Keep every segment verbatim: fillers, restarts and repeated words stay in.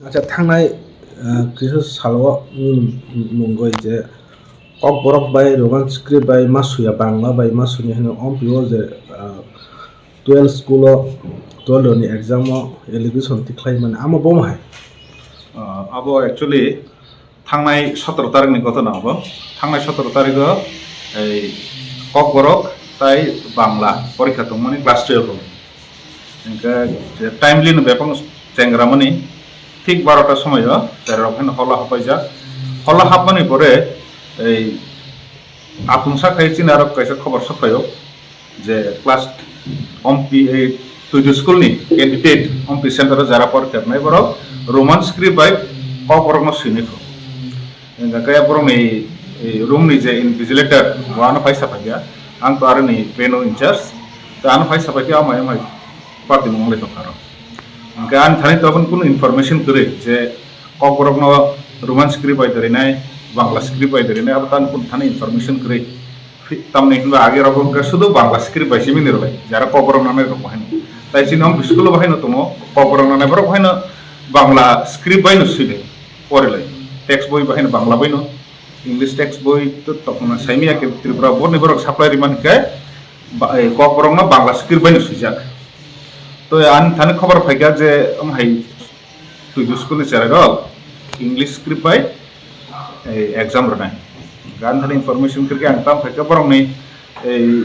Acha, thangnai, ah, kisa salo nini mungwi je Kokborok bai Roman script bai ma suya, Bangla bai ma suya hino, ompio je, ah, twelve school o, twelve ni exam o elevation tikhlai mani, amo bo hai? Ah, abo actually thangnai sotoro tarikni ghotona abo. Thangnai sotoro tarigo ei Kokborok tai Bangla porikha tongmani class twelve rok. Hingke je timely no bebak chengramani thik barota somoyo chererok haino holo hapaijak. Holo hapmani pore ei apungsa khai chini arok kaisa khobor sokphaio je class ompi ei Tuidu school ni candidate ompi center o jara porikha tongnai borok Roman script bai Kokborok no swinai kho. Hingke kaya borokni, eh, room ni je invigilator, bo ano phai sapai kha. Ang to aroni venue in charge. To ano phai sapai kha, amai amai party mung le tongkha ro. Hingke ani thani to aboni kunu information kwrwi je Kokborok no Roman script bai dorinai, Bangla script bai dorinai, abo tani kunu thani information kwrwi. Tamni hinba age rok hingke sudu Bangla script bai simi ni rwlai. Jara Kokborok nanai rok bo haino. Tai chini om school bo haino tongo, Kokborok nanai borok bo haino Bangla script bai no swi de. Porilai. Text boi bahai no Bangla bai no, English text boi to tokma saimi ya ke Tripura board ni borok supply rimani khe ba, eh, Kokborok no Bangla script bai no swijak. To ani thani khobor phaikha je, um, hai Tuidu school ni cherai rok English script bai, eh, exam rwnai. Gan thani information kwrwi ang tam phaikha borok ni, eh,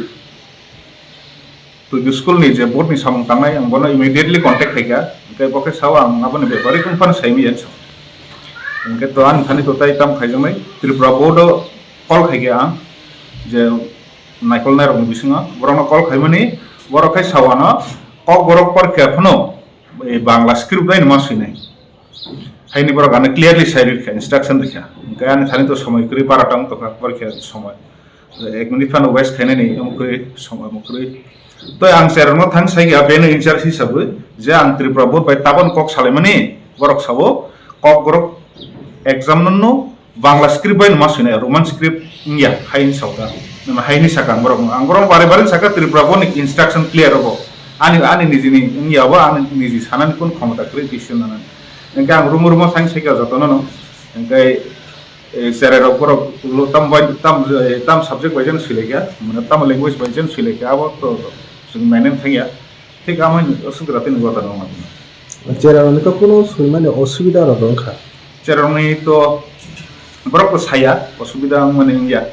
Tuidu school ni je board ni samung tangnai, ang bono immediately contact khaikha, hingke bo khe sao ang aboni bepari kung phano saimi ya sao. Hingke to ani thani to tai tam khaijaknai, Tripura board o call khaikha ang, je naikolnai rokni bisingo, borokno call khaimani, borok khai sao ano, Kokborok porikha phano, eh, Bangla script bai no ma swinai. Haini borok ano clearly sai rikha, instruction rikha. Hingke ani thani to somoi kwrwi para tong tokha, porikha somoi. Ek minute phano waste khainani omo kwrwi, somoi omo kwrwi. To ang cherokno thang sai kha, beno in charge hisabwi, je ang Tripura board bai tabon kok salaimani, borok sabo, Kokborok exam no Bangla script bai no ma swinai, Roman script wngya, hai ni sao da. Nang hai ni sakha ang borok no. Ang borok bare bare sakha Tripura board ni instruction clear rogo. Ani, ani nijini wngya bo, ani niji sanani kun khomota kwrwi decision nanani. Hingke ang rumo rumo thang sai kha jotono no. Hingke, eh, cherai rok borok ulo tam bai, tam, eh, tam subject bai jeno swilai kha, mane tam language bai jeno swilai kha, abo to, to chwng mainani thangya. Thik amo ni aswk rati ni gotha no ma. Cherarokni to kuno swimani osubida rok wngkha. Cherarokni to borok to saya, osubida wngmani wngya.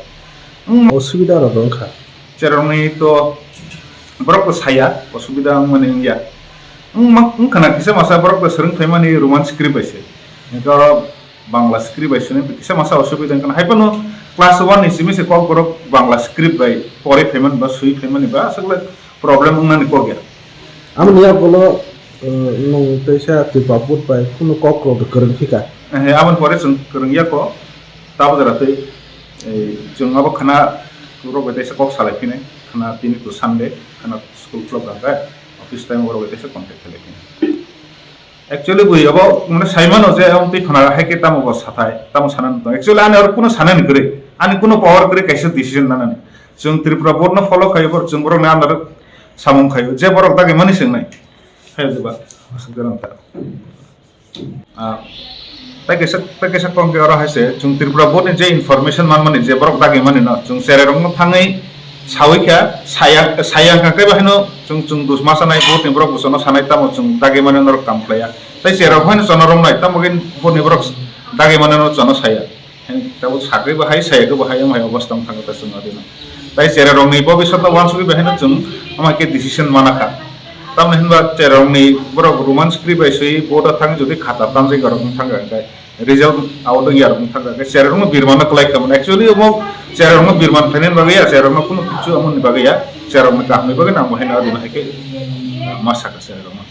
Wng- Osubida rok wngkha. Cherarokni to borok to saya, osubida wngmani wngya. Wng ma-, wngkha na kisa masa borok to swrwng phaimani Roman script bai se. Hingke oro Bangla script bai sini kisa masa osubida wngkha na. Hai phano class one ni simi se Kokborok Bangla script bai pori phaimani ba sui phaimani ba aswk le problem wngnani kok ya. Aboni yagulo, eh, nwng teisa Tripura board bai kunu kok rok kwrwng phika. Eh, aboni pore chwng kwrwng ya kok. Tabo jora twi, eh, chwng abo khana rok bai teisa kok salai phini. Khana tini to Sunday, khana school close rok bai office time rok bai teisa contact khalai phini. Actually bui abo mane saimano je abo twi khana hai khe tamo bo sathai, tamo sanani tong. Actually ani oro kuno sanani kwrwi, ani kuno power kwrwi kaisa decision nanani. Chwng Tripura board no follow khaio, bor chwng borok ni under o samung khaio, je borok dagi mani swngnai. Hai diba, aswk gwnang ta. Ah, tai kaisa, tai kaisa kong khe oro hai se, chwng Tripura board ni je information manmani je borok dagi mani no, chwng cherai rok no thangwi sawi kha, saya, saya wngkha khe bahai no chwng, chwng dus ma sanai, board ni borok bo chwng no sanai, tamo chwng dagi mani norok kam khlai ya. Tai cherai rok hai no chwng no romnai, tamo khe board ni borok dagi mani no chwng no saya. Tabuk sakri bahai, saya khe bahai, omo hai obostha wng thangkha ta chwng adino. Tai cherai rokni bobisot no uansugwi bahai no chwng omo hai khe decision mana kha. Tamni hinba cherai rokni borok Roman script bai swi board o thang jodi khata tamjai rok wng thangkha hwnkhe result out wngya rok wng thangkha hwnkhe cherai rokno birmano kwlai kha mano. Actually omo cherai rokno birman phainani bagwi ya, cherai rokno kunu kichu amoni bagwi ya, cherai rokni kaham ni bagwi nang bahai no adino hai khe ma sakha cherai rokno.